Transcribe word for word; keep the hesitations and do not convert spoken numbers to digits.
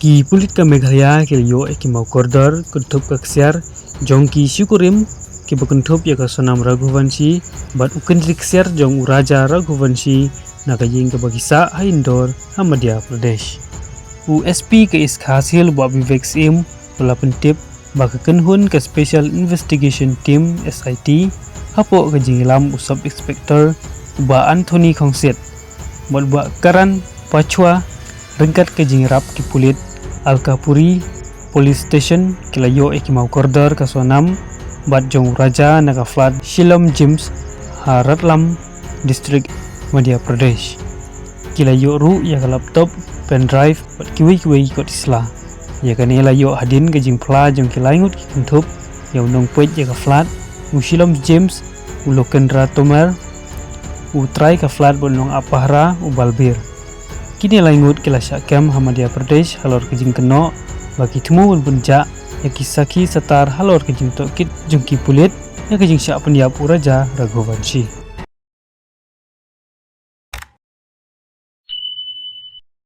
Ki pulit ka Meghalaya ki la ïoh ïa ki mawkordor kynthup ka ksiar jong ki shi kurim kiba kynthup ïa ka Sonam Raghuvanshi bad u kyndri ksiar jong u Raja Raghuvanshi na ka ïing kaba ki sah ha Indore ha Madhya Pradesh. U S P ka East Khasi Hills, Bah Vivek Syiem, u la pyntip ba ka kynhun ka Special Investigation Team, S I T, hapoh ka jingïalam u Sub Inspector u Bah Anthony Khongsit bad u Bah Karan Pachwa, ryngkat ka jingïarap ki pulit Alkapuri Police Station, ki la ïoh ïa ki mawkordor ka Sonam bad jong u Raja na ka flat Shillong Gems ha Ratlam District, Madhya Pradesh. Ki la ïoh ruh ïa ka laptop, pen drive bad kiwei kiwei ki kot ki sla. Ïa kane la ïoh hadien ka jingphla jong ki lai ngut ki kynthup ïa u nongpeit ïa ka flat, u Shillong Gems, u Lokendra Tomar, u trai ka flat bad u nongap pahara, u Balbir. Kine lai ngut ki la shah kem ha Madhya Pradesh halor ka jingkynnoh ba ki thmu ban pynjah ïa ki sakhi satar halor ka jingtohkit jong ki pulit ïa ka jingshah pynïap u Raja Raghuvanshi.